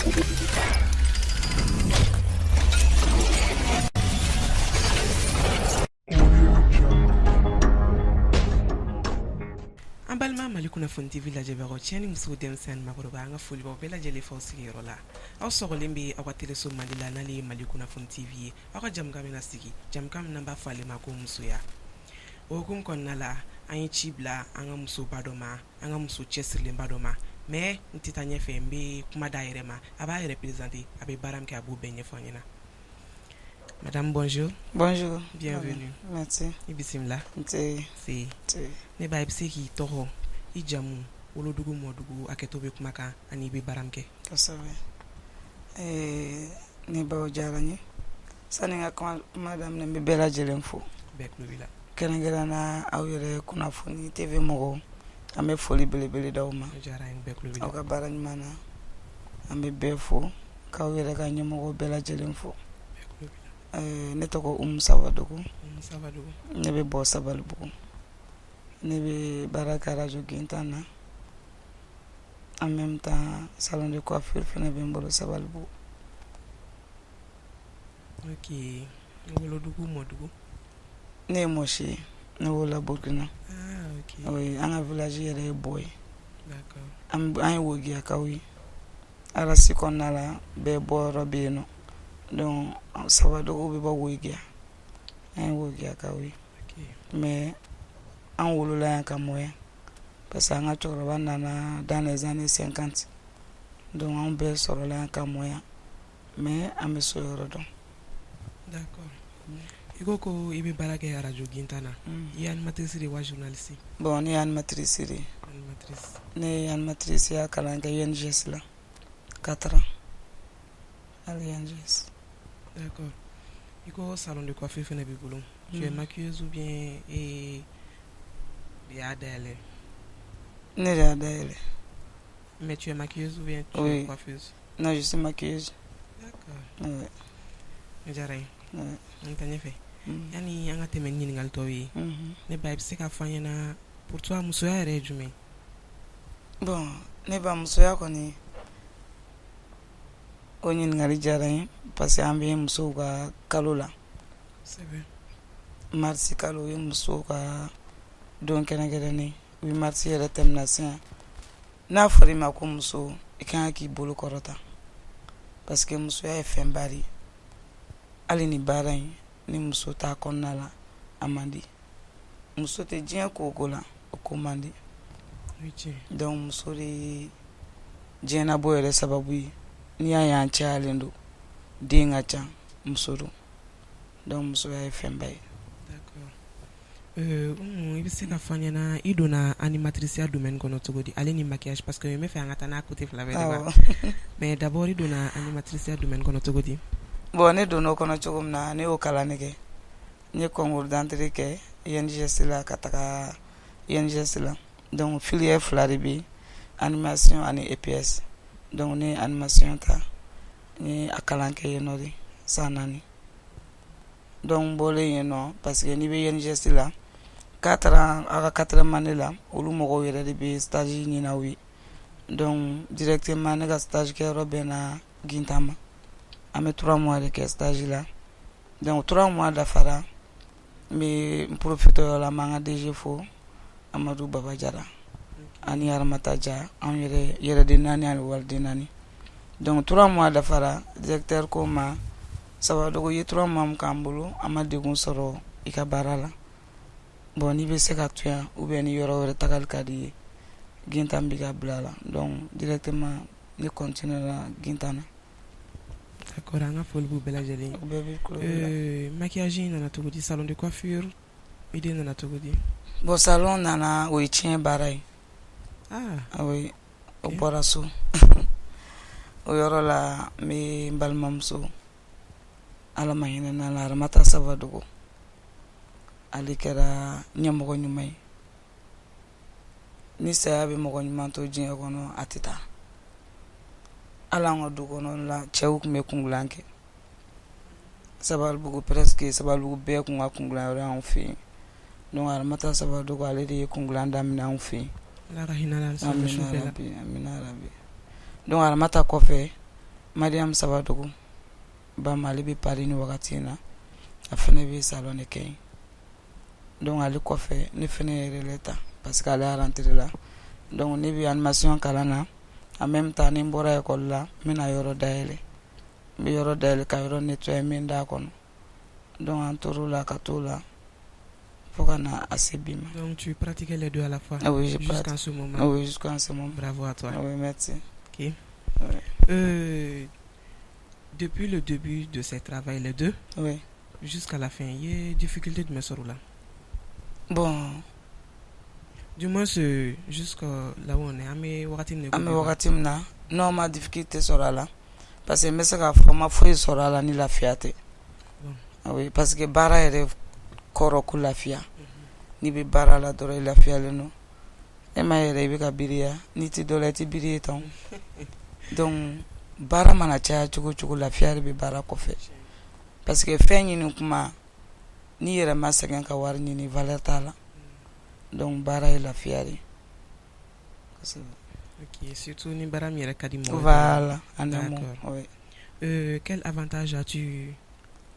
An balima Mali kunnafoni TV lajɛbagaw cɛ ni muso denmisɛn ani maakɔrɔba an ka foli b'aw bɛɛ lajɛlen f'aw sigiyɔrɔ la aw sɔgɔlen bɛ aw ka teleso mandi la n'ale ye Mali kunnafoni TV ye aw ka jamukan bɛna sigi jamukan min n'an b'a fɔ ale ma ko musoya o hukumu kɔnɔna la an ye ci bila an ka musoba dɔ ma an ka muso cɛsirilenba dɔ ma mais n tɛ taa ɲɛfɛ n bɛ kuma d'a yɛrɛ ma a b'a yɛrɛ présenter a bɛ baara min kɛ a b'o bɛɛ ɲɛfɔ an ɲɛna Madame bonjour. Bonjour. Bienvenue. Merci. I bisimila. Nse. Se. Ne ba i bɛ se k'i tɔgɔ i jamu wolodugu mɔdugu hakɛto bɛ kuma kan ani i bɛ baara min kɛ. Kosɛbɛ. Ee ne ba o diyara n ye sani n ka kuma daminɛ n bɛ bɛɛ lajɛlen fo. Bɛɛ tulo b'i la. Kɛrɛnkɛrɛn na aw yɛrɛ kunnafoni TV mɔgɔw an bɛ foli belebele d'aw ma. O diyara an ye bɛɛ tulo b'i la. Aw ka baara ɲuman na an bɛ bɛɛ fo. K'aw yɛrɛ ka ɲɛmɔgɔ bɛɛ lajɛlen fo ne tɔgɔ Umu Sawadogo ne bɛ bɔ Sabalibugu ne bɛ baara kɛ arajo Gintan na en même temps salon de coiffure fana bɛ n bolo Sabalibugu. Ok wolodugu mɔdugu ne ye Mɔsi ye ne wolola Burukina an ka village yɛrɛ ye Bɔ ye an ye Woyigiyakaw ye race kɔnɔna la bɛɛ bɔyɔrɔ bɛ yen nɔ donc Sawadogo bɛ bɔ Woyigiya an ye Woyigiyakaw ye mais an wolola yan ka mɔ yan parce que an ka cɛkɔrɔba nana dans les années 50 donc anw bɛɛ sɔrɔla yan ka mɔ yan mais an bɛ so yɔrɔ dɔn. D'accord i ko ko i bɛ baara kɛ arajo Gintan na i ye animatrice de ye wa journaliste? Bon ne ye animatrice de ye. Animatrice. Ne ye animatrice ya kalan kɛ INGS la 4 ans à l'INGS. D'accord i ko salon de coiffure fana b'i bolo. Tu es maquilleuse ou bien e de y'a dayɛlɛ? Ne de y'a dayɛlɛ. Mais tu es maquilleuse ou bien tu oui. es coiffeuse? Non, je suis maquilleuse. D'accord. Oui. O diyara n ye. Oui. An taa ɲɛfɛ. Yani an ka tɛmɛ ni ɲininkali tɔw ye. Ne ba i bɛ se k'a fɔ an ɲɛna pour toi musoya yɛrɛ ye jumɛn ye? Bon ne ba musoya kɔni o ɲininkali diyara n ye parce que an bɛ musow ka kalo la. Kosɛbɛ. Mars kalo o ye musow ka don kɛrɛnkɛrɛnnen ye 8 mars yɛrɛ tɛmɛna sisan. N'a fɔra i ma ko muso i ka kan k'i bolo kɔrɔta parce que musoya ye fɛnba de ye hali ni baara in ni muso t'a kɔnɔna la a man di muso tɛ diɲɛ ko o ko la o ko man di donc muso de ye diɲɛnabɔ yɛrɛ sababu ye n'i y'a ye an cayalen don den ka ca muso don donc musoya ye fɛnba ye. I bɛ se k'a fɔ an ɲɛna i donna animatrice domaine kɔnɔ cogo di ale ni maquillage parce que n bɛ fɛ an ka taa n'a côté fila bɛɛ de mais d'abord i donna animatrice domaine kɔnɔ cogo di? Bon ne donna o kɔnɔ cogo min na ne y'o kalan de kɛ n ye concours d'entrée kɛ INGS la ka taga INGS la donc filière fila de bɛ yen animation ani EPS donc ne ye animation ta n ye a kalan kɛ yen nɔ de san 4 donc n bɔlen yen nɔ parce que n'i bɛ INGS la 4 ans aw ka quatrième année la olu mɔgɔw yɛrɛ de bɛ stage ɲini aw ye donc directement ne ka stage kɛyɔrɔ bɛnna Gintan ma an bɛ 3 mois de kɛ stage la donc 3 mois dafara n bɛ n profiter o yɔrɔ la n b'an ka DG fo Amadu Baba Jara ani Aramata Ja anw yɛrɛ yɛrɛden naani ani waliden naani donc 3 mois dafara directeur ko n ma Sawadogo i ye 3 mois min k'an bolo an ma degun sɔrɔ i ka baara la bon n'i bɛ se ka to yan ou bien ni yɔrɔ wɛrɛ tagali ka di i ye Gintan b'i ka bila la donc directement ne continuer la Gintan na. D'accord an ka foli b'u bɛɛ lajɛlen ye. U bɛɛ b'i tulo b'i la. Maquillage in nana cogo di salon de coiffure idée nana cogo di? Bon salon nana o ye tiɲɛ baara ye. Ah. Oui o bɔra so o yɔrɔ la n bɛ n balimamuso Ala ma hinɛ n'a la Aramata Sawadogo ale kɛra ɲɛmɔgɔ ɲuman ye ni saya bɛ mɔgɔ ɲuman to diɲɛ kɔnɔ a tɛ taa hali an ka du kɔnɔ la cɛw tun bɛ kungilan kɛ Sabalibugu presque Sabalibugu bɛɛ tun ka kungilan yɔrɔ y'anw fɛ yen donc Aramata Sawadogo ale de ye kungilan daminɛ anw fɛ yen. Ala ka hinɛ a la amina rabi donc Aramata kɔfɛ Mariam Sabadogo Bama, ale bɛ Paris ni wagati in na, a fana bɛ salon de kɛ yen. Donc ale kɔfɛ, ne fana ye relais ta parce que ale rentré la. Donc ne bɛ animation kalan na en même temps. Ni n bɔra école la, n bɛna yɔrɔ dayɛlɛ, n bɛ yɔrɔ dayɛlɛ ka yɔrɔ nettoyer, n bɛ n d'a kɔnɔ. Donc an tor'o la ka t'o la fo ka na a se bi ma. Donc tu pratiquais les deux à la fois? Ah oui, je jusqu'en ce moment. Ah oui, jusqu'en ce moment. Bravo à toi. Ah oui, merci. Ok. Ouais. Depuis le début de ce travail, les deux, jusqu'à la fin, il y a difficulté de me sɔrɔ la? Bon. Du moins jusqu'à là où on est, an bɛ wagati min na. An bɛ wagati min na, non, ma difficulté sɔrɔ a la parce que n bɛ se k'a fɔ n ma foyi sɔrɔ a la ni lafiya tɛ. Ah oui, parce que baara yɛrɛ kɔrɔ ko lafiya. N'i bɛ baara la dɔrɔn, i lafiyalen don. E ma yɛrɛ, i bɛ ka biriya, n'i tɛ dɔ la, i tɛ biri tan. Donc baara mana caya cogo cogo, lafiya de bɛ baara kɔfɛ, parce que fɛn ɲini kuma, n'i yɛrɛ ma sɛgɛn ka wari ɲini, valeur t'a la. Donc baara ye lafiya de. Ok, surtout ni baara min yɛrɛ ka di mɔgɔ ye. Voilà, en un mot. Oui. Quel avantage as-tu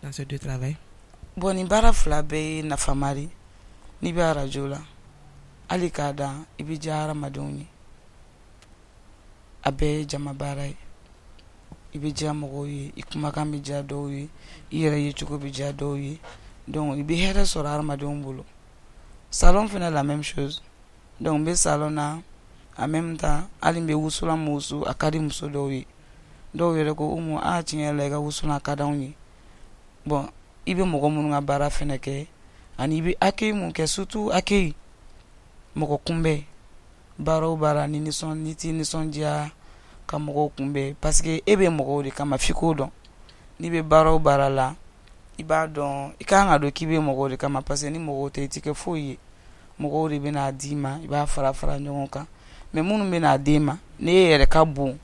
dans ces deux travails? Bon, nin baara fila bɛɛ ye nafama de. N'i bɛ arajo la, hali k'a dan, i bɛ diya hadamadenw ye. A bɛɛ ye jama baara ye. I bɛ diya mɔgɔw ye, i kumakan bɛ diya dɔw ye, i yɛrɛ ye cogo bɛ diya dɔw ye. Donc i bɛ hɛrɛ sɔrɔ hadamadenw bolo. Salon fana, la même chose. Donc n bɛ salon na en même temps, hali n bɛ wusulan min wusu, a ka di muso dɔw ye. Dɔw yɛrɛ ko: "Umu, a tiɲɛ yɛrɛ la, i ka wusulan a ka d'anw ye." Bon, i bɛ mɔgɔ minnu ka baara fana kɛ ani i bɛ accueil mun kɛ, surtout accueil, mɔgɔ kunbɛn. Baara o baara, ni nisɔn n'i t'i nisɔndiya ka mɔgɔw kunbɛn, parce que e bɛ mɔgɔw de kama, f'i k'o dɔn. N'i bɛ baara o baara la, i b'a dɔn, i kan ka dɔn k'i bɛ mɔgɔw de kama, parce que ni mɔgɔw tɛ, i tɛ kɛ foyi ye. Mɔgɔw de bɛna d'i ma, i b'a fara fara ɲɔgɔn kan. Mais minnu bɛna d'e ma, n'e yɛrɛ ka bon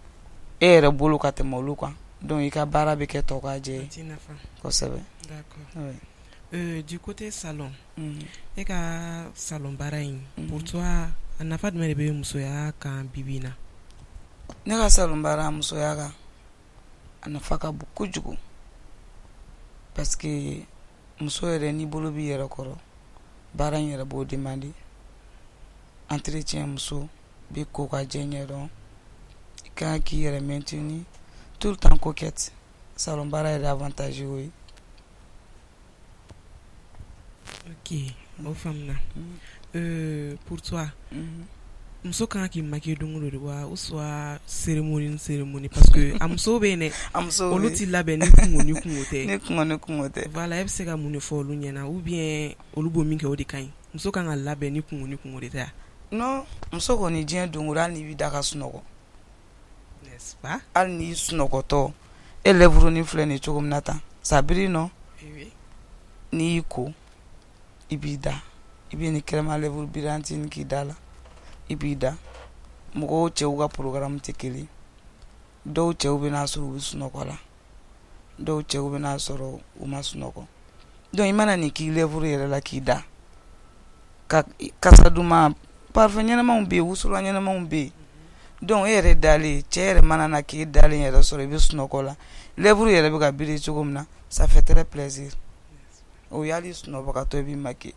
e yɛrɛ bolo ka tɛmɛ olu kan, donc i ka baara bɛ kɛ tɔ ka jɛ ye kosɛbɛ. D'accord. Du côté salon, e ka salon baara in, pour toi, a nafa jumɛn de bɛ musoya kan bi bi in na? Ne ka salon baara, musoya kan, a nafa ka bon kojugu, parce que muso yɛrɛ, n'i bolo b'i yɛrɛ kɔrɔ, baara in yɛrɛ b'o demande. Entretien, muso bɛ ko ka jɛ ɲɛdɔn, i kan k'i yɛrɛ maintenir tout le temps coquette. Salon baara yɛrɛ avantage y'o ye. Ok, o faamuna. Pour toi, muso kan k'i maquiller don o don de wa, ou soit cérémonie ni cérémonie? Parce que a musow bɛ yen dɛ, a musow olu t'i labɛn ni kungo ni kungo tɛ. Ni kungo ni kungo tɛ. Voilà, e bɛ se ka mun de fɔ olu ɲɛna? Ou bien olu b'o min kɛ, o de ka ɲi? Muso kan ka labɛn ni kungo ni kungo de tɛ wa? Non, muso kɔni, diɲɛ don o don, hali n'i bɛ da ka sunɔgɔ, n'est-ce pas? Hali n'i sunɔgɔtɔ, e lèvre ni filɛ nin ye cogo min na tan, ça brille, non? Oui. N'i y'i ko, i b'i da, i bɛ nin crème à lèvres brillante nin k'i da la, i b'i da. Mɔgɔw cɛw ka programme tɛ kelen. Dɔw cɛw bɛ n'a sɔrɔ u bɛ sunɔgɔ la, dɔw cɛw bɛ n'a sɔrɔ u ma sunɔgɔ. Donc i mana nin k'i lèvre yɛrɛ la k'i da, ka kasa duman, parfum ɲɛnamaw bɛ yen, wusulan ɲɛnamaw bɛ yen. Donc e yɛrɛ dalen, cɛ yɛrɛ mana na k'e dalen yɛrɛ sɔrɔ, i bɛ sunɔgɔ la, lèvre yɛrɛ bɛ ka briller cogo min na, ça fait très plaisir. O y'hali sunɔgɔbagatɔ, i b'i maquiller.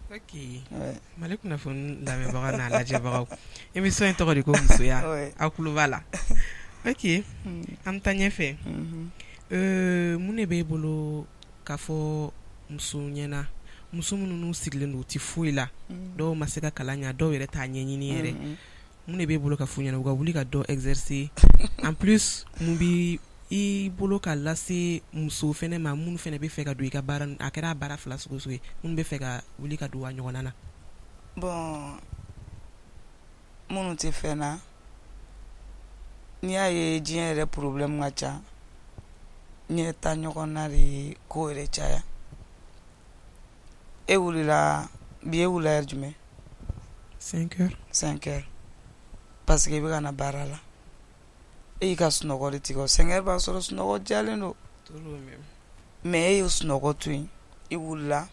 Ok. Mali kunnafoni lamɛnbaga n'a lajɛbagaw, émission in tɔgɔ de ko musoya. Aw tulo b'a la. Ok, an bɛ taa ɲɛfɛ. Mun de b'e bolo k'a fɔ muso ɲɛna, muso minnu n'u sigilen don, u tɛ foyi la, dɔw ma se ka kalan ɲɛ, dɔw yɛrɛ t'a ɲɛɲini yɛrɛ? Mun de b'e bolo ka f'u ɲɛna u ka wuli ka dɔ exercer? En plus, mun bi i bolo ka lase muso fɛnɛ ma, minnu fɛnɛ bɛ fɛ ka don i ka baara, a kɛra baara fila sugu sugu ye, minnu bɛ fɛ ka wuli ka don a ɲɔgɔnna na? Bon, minnu tɛ fɛn na, n'i y'a ye diɲɛ yɛrɛ problème ka ca, ɲɛ ta ɲɔgɔn na de ye ko yɛrɛ caya. E wulila bi, e wulila heure jumɛn? 5 heures. 5 heures, parce que i bɛ ka na baara la. E y'i ka sunɔgɔ de tigɛ. O 5 heures b'a sɔrɔ sunɔgɔ diyalen don, mais e ye sunɔgɔ to yen, i wulila,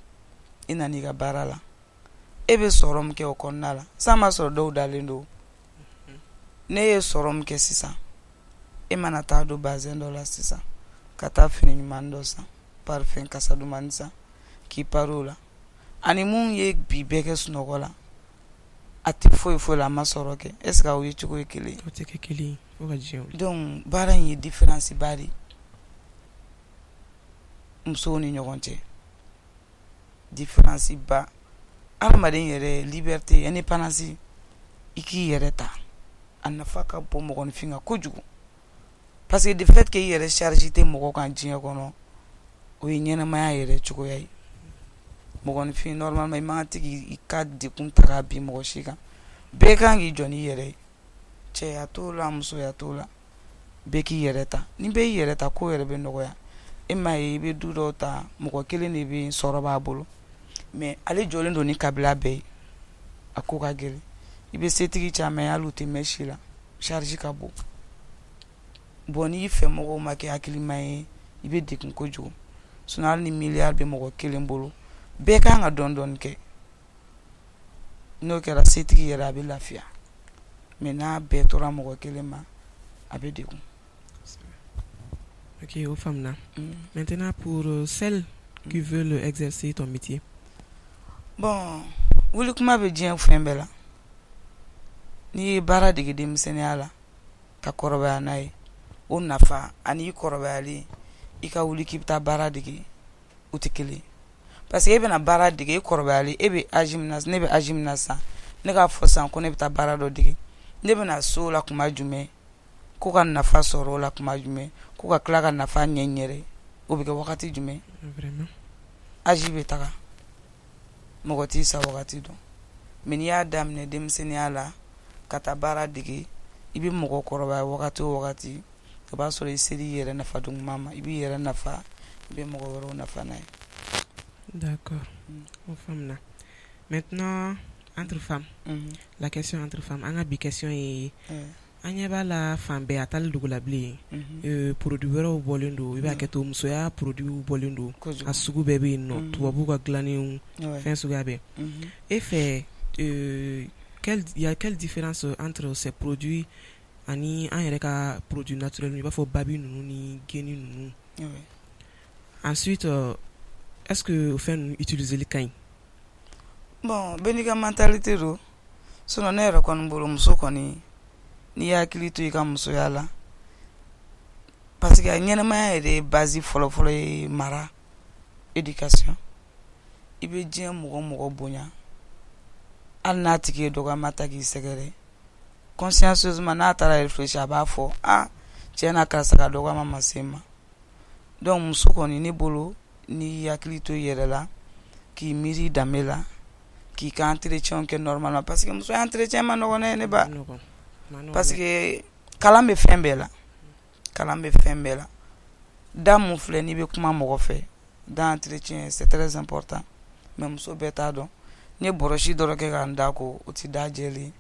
i nana i ka baara la. E bɛ sɔrɔ min kɛ o kɔnɔna la, san b'a sɔrɔ dɔw dalen don. Ne ye sɔrɔ min kɛ sisan, E mana taa don bazin dɔ la sisan ka taa fini ɲuman dɔ san, parfum kasa duman san, k'i pari o la, ani mun ye bi bɛɛ kɛ sunɔgɔ la, a tɛ foyi foyi la, a ma sɔrɔ kɛ, est ce que aw ye cogo ye kelen? O tɛ kɛ kelen fo ka diɲɛ wuli. Donc baara in ye différence ba de musow ni ɲɔgɔn cɛ, différence ba. Hadamaden yɛrɛ liberté, indépendance, i k'i yɛrɛ ta, a nafa ka bon mɔgɔninfin kan kojugu, parce que de fait que i yɛrɛ charge tɛ mɔgɔ kan diɲɛ kɔnɔ, o ye ɲɛnamaya yɛrɛ cogoya ye. Mɔgɔninfin, normalement, i man kan tɛ k'i ka degun ta k'a bin mɔgɔ si kan. Bɛɛ kan k'i jɔ n'i yɛrɛ ye, cɛya t'o la, musoya t'o la, bɛɛ k'i yɛrɛ ta. Ni bɛɛ y'i yɛrɛ ta, ko yɛrɛ bɛ nɔgɔya. E m'a ye, i bɛ du dɔw ta, mɔgɔ kelen de bɛ yen, sɔrɔ b'a bolo, mais ale jɔlen don ni kabila bɛɛ ye, a ko ka gɛlɛn. I bɛ setigi caman ye, hali u tɛ mɛn si la, charge ka bon. Bon, n'i fɛ mɔgɔw ma kɛ hakilima ye, i bɛ degun kojugu. Sinon hali ni miliyari bɛ mɔgɔ kelen bolo, bɛɛ kan ka dɔɔni dɔɔni kɛ. N'o kɛra, setigi yɛrɛ a bɛ lafiya, mais n'a bɛɛ tora mɔgɔ kelen ma, a bɛ degun. Ok, o faamuna. Maintenant, pour celles qui veulent exercer ton métier. Bon, wuli kuma bɛ diɲɛ fɛn bɛɛ la. N'i ye baara dege denmisɛnninya la ka kɔrɔbaya n'a ye, o nafa ani i kɔrɔbayalen i ka wuli k'i bɛ taa baara dege, o tɛ kelen. Parce que e bɛna baara dege e kɔrɔbayalen, e bɛ âge min na, ne bɛ âge min na sisan, ne k'a fɔ sisan ko ne bɛ taa baara dɔ dege, ne bɛna so la kuma jumɛn, ko ka nafa sɔrɔ o la kuma jumɛn, ko ka tila ka nafa ɲɛ n yɛrɛ, o bɛ kɛ wagati jumɛn? Âge bɛ taga, mɔgɔ t'i sa wagati dɔn. Mais n'i y'a daminɛ denmisɛnninya la ka taa baara dege, i bɛ mɔgɔ kɔrɔbaya wagati o wagati, o b'a sɔrɔ i sera i yɛrɛ nafa don ma, i b'i yɛrɛ nafa, i bɛ mɔgɔ wɛrɛw nafa n'a ye. D'accord, o faamuna. Maintenant, entre femmes, la question entre femmes, an ka bi question ye, an ɲɛ b'a la fan bɛɛ, a taali dugu la bilen, produit wɛrɛw bɔlen don, i b'a kɛ to musoya produit bɔlen don, a sugu bɛɛ bɛ yen nɔ, tubabuw ka dilannenw, fɛn suguya bɛɛ. E fɛ, il y a quelle différence entre ces produits ani an yɛrɛ ka produit naturel, i b'a fɔ babi ninnu ni geni ninnu? Ensuite, est-ce que o fɛn ninnu utiliseli ka ɲi? Bon, bɛɛ n'i ka mentalité don. Sinon ne yɛrɛ kɔni bolo, muso kɔni, n'i y'i hakili to i ka musoya la, parce que ɲɛnamaya yɛrɛ ye base fɔlɔfɔlɔ ye mara, éducation. I bɛ diɲɛ mɔgɔ mɔgɔ bonya, hali n'a tigi ye dɔgɔyama ta k'i sɛgɛrɛ, consciencieusement, n'a taara réfléchir, a b'a fɔ: "Ah, tiɲɛ na, karisa ka dɔgɔyama ma se n ma." Donc muso kɔni, ne bolo, n'i y'i hakili to i yɛrɛ la, k'i miiri danbe la, k'i ka entretien kɛ normalement, parce que musoya entretien ma nɔgɔn dɛ, ne ba, parce que kalan bɛ fɛn bɛɛ la, kalan bɛ fɛn bɛɛ la. Da mun filɛ, n'i bɛ kuma mɔgɔ fɛ, da entretien, c'est très important, mais muso bɛɛ t'a dɔn. N ye brosse dɔrɔn kɛ ka n da ko, o tɛ da jɛlen.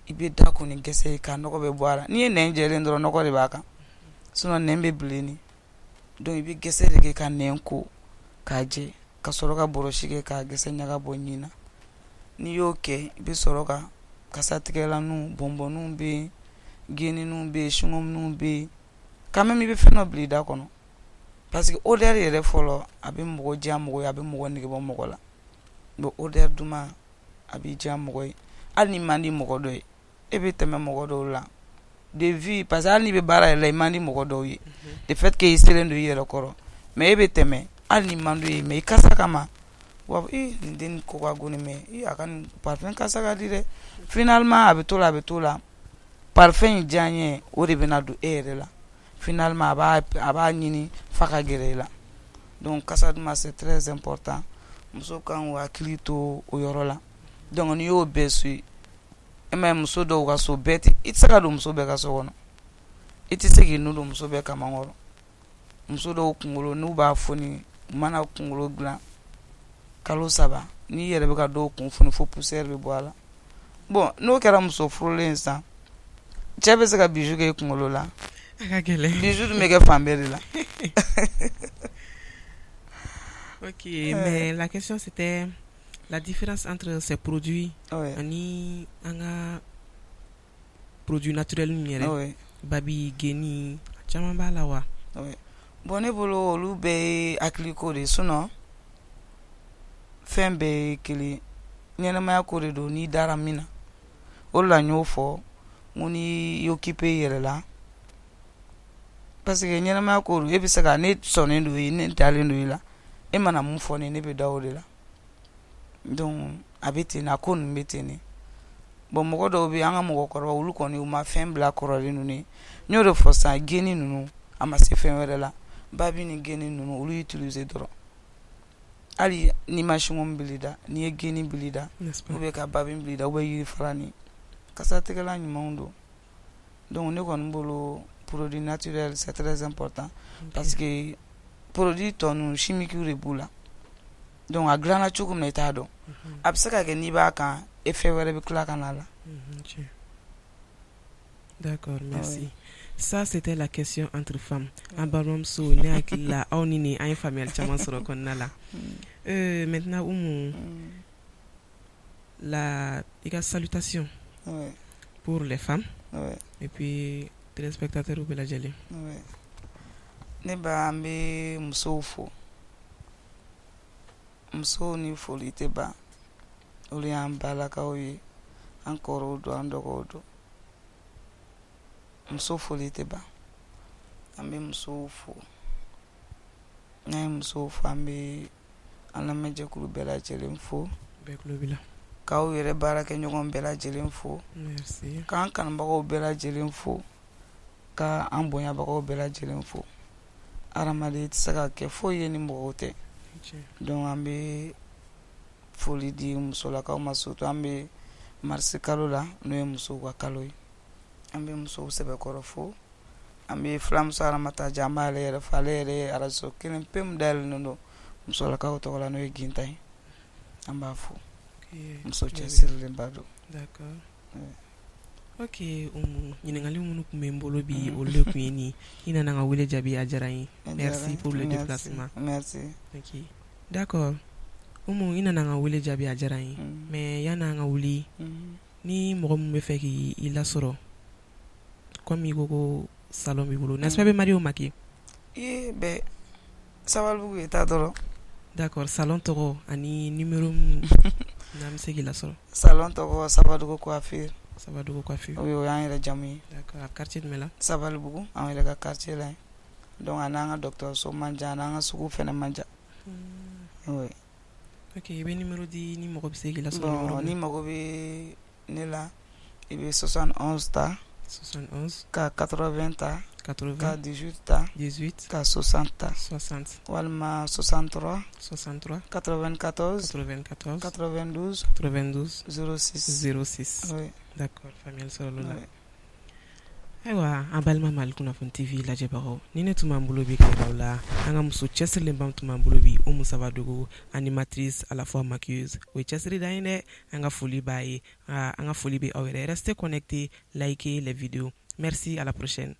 I bɛ da ko ni gɛsɛ ye ka nɔgɔ bɛ bɔ a la. N'i ye nɛn jɛlen dɔrɔn, nɔgɔ de b'a kan, sinon nɛn bɛ bilen de. Donc i bɛ gɛsɛ de kɛ ka nɛn ko k'a jɛ, ka sɔrɔ ka brosse kɛ k'a gɛsɛ ɲaga bɔ ɲin na. N'i y'o kɛ, i bɛ sɔrɔ ka kasatigɛlanw, bonbonniw bɛ yen, geniniw bɛ yen, chewing-gumniw bɛ yen. Quand même, i bɛ fɛn dɔ bila i da kɔnɔ, parce que odeur yɛrɛ fɔlɔ, a bɛ mɔgɔ diya mɔgɔ ye, a bɛ mɔgɔ nege bɔ mɔgɔ la. Bon, odeur duman, a b'i diya mɔgɔ ye, hali ni man di mɔgɔ dɔ ye, e bɛ tɛmɛ mɔgɔ dɔw la de vue, parce que hali n'i bɛ baara yɛrɛ la, i man di mɔgɔ dɔw ye, de fait que i selen don i yɛrɛ kɔrɔ, mais e bɛ tɛmɛ, hali ni man d'u ye, mais i kasa kama, u b'a fɔ: "Ii, nin den ko ka go nin, mais ii, a ka nin parfum kasa ka di dɛ." Finalement, a bɛ to la, a bɛ to la, parfum in diya ɲɛ, o de bɛna don e yɛrɛ la. Finalement, a b'a ɲini f'a ka gɛrɛ i la. Donc kasa duman, c'est très important. Muso kan k'u hakili to o yɔrɔ la. Donc n'i y'o bɛɛ suit, e ma ye, muso dɔw ka so bɛɛ tɛ, i tɛ se ka don muso bɛɛ ka so kɔnɔ, i tɛ se k'i nu don muso bɛɛ kaman kɔrɔ. Muso dɔw kunkolo, n'u b'a foni, u mana kunkolo dilan kalo 3, n'i yɛrɛ bɛ ka dɔw kun foni fo poussière bɛ bɔ a la. Bon, n'o kɛra muso furulen sisan, cɛ bɛ se ka bijou kɛ i kunkolo la? A ka gɛlɛn. Bijou dun bɛ kɛ fan bɛɛ de la. Ok, mais la question, c'était la différence entre ces produits ani an ka produit naturel ninnu yɛrɛ. Babi geni a caman b'a la wa? Bon, ne bolo, olu bɛɛ ye hakiliko de ye. Sinon fɛn bɛɛ ye kelen, ɲɛnamaya ko de don. N'i dara min na, o de la n y'o fɔ n ko n'i y'i occupé i yɛrɛ la, parce que ɲɛnamaya ko don. E bɛ se ka ne sɔnnen don i, ne dalen don i la, e mana mun fɔ ne, ne bɛ da o de la. Donc a bɛ ten, a ko ninnu bɛ ten de. Bon, mɔgɔ dɔw bɛ, an ka mɔgɔkɔrɔba, olu kɔni u ma fɛn bila kɔrɔlen ninnu ye. N y'o de fɔ sisan, geni ninnu, a ma se fɛn wɛrɛ la, babi ni geni ninnu, olu utiliser dɔrɔn. Hali n'i ma chewing-gum bili da, n'i ye geni bili da ou bien ka babi bili da ou bien yirifara ni kasatigɛlan ɲumanw don. Donc ne kɔni bolo, produit naturel, c'est très important, parce que produit tɔ ninnu, chimique de b'u la. Donc a dilanna cogo min na, i t'a dɔn. A bɛ se ka kɛ n'i b'a kan, effet wɛrɛ bɛ tila ka na la. D'accord, merci. Ça, c'était la question entre femmes. An balimamuso, ne hakili la, aw ni nin, an ye faamuyali caman sɔrɔ kɔnɔna la. Maintenant, Umu, la i ka salutation pour les femmes et puis téléspectateurs bɛɛ lajɛlen. Ne ba, an bɛ musow fo. Musow ni foli tɛ ban. Olu y'an balakaw ye, an kɔrɔw don, an dɔgɔw don. Muso foli tɛ ban. An bɛ musow fo. N'an ye musow fo, an bɛ an lamɛnjɛkulu bɛɛ lajɛlen fo, bɛɛ tulo b'i la, k'aw yɛrɛ baarakɛɲɔgɔn bɛɛ lajɛlen fo, merci, k'an kanubagaw bɛɛ lajɛlen fo, ka an bonyabagaw bɛɛ lajɛlen fo. Hadamaden tɛ se ka kɛ foyi ye ni mɔgɔw tɛ. Donc an bɛ foli di musolakaw ma, surtout an bɛ marisi kalo la, n'o ye musow ka kalo ye. An bɛ musow sɛbɛkɔrɔ fo. An bɛ filamuso Aramata Ja, an b'ale yɛrɛ fo. Ale yɛrɛ ye arajo kelen pe min dayɛlɛlen don musolakaw tɔgɔ la, n'o ye Gintan ye, an b'a fo. Muso cɛsirilenba don. D'accord, ok Umu, ɲininkali minnu tun bɛ n bolo bi, olu de tun ye nin. I nana n ka wele jaabi, a diyara n ye. Merci pour le déplacement. Merci. Ok, d'accord Umu, i nana n ka wele jaabi, a diyara n ye. Mais yan'an ka wuli, ni mɔgɔ min bɛ fɛ k'i lasɔrɔ, comme i ko ko salon b'i bolo, n'est-ce pas, bɛ marié ou maquillé? I bɛ Sabalibugu ye taa dɔrɔn. D'accord, salon tɔgɔ ani numéro min n'an bɛ se k'i lasɔrɔ. Salon tɔgɔ Sabadugu Coiffure. Sabadugu Coiffure. O y'an yɛrɛ jamu ye. D'accord, a quartier jumɛn la? Sabalibugu, an yɛrɛ ka quartier la yen. Donc a n'an ka dɔgɔtɔrɔso man jan, a n'an ka sugu fɛnɛ man jan. Oui. Ok, i bɛ numéro di ni mɔgɔ bɛ se k'i lasɔrɔ. Bon, ni mago bɛ ne la, i bɛ 71 ta, 71, ka 80 ta, 80, ka 18 ta, 18, ka 60 ta, 60, walima 63, 63, 94, 94, 92, 92, 06. 06. Oui. D'accord, faamuyali sɔrɔ la. Ayiwa, an balima Mali Kunnafoni TV lajɛbagaw, ni ne tun b'an bolo bi ka yira aw la, an ka muso cɛsirilenba tun b'an bolo bi, Umu Sabadogo, animatrice à la fois maquilleuse. O ye cɛsiri dan ye dɛ. An ka foli b'a ye, an ka foli bɛ aw yɛrɛ. Restez connectés, likez les vidéos. Merci, à la prochaine.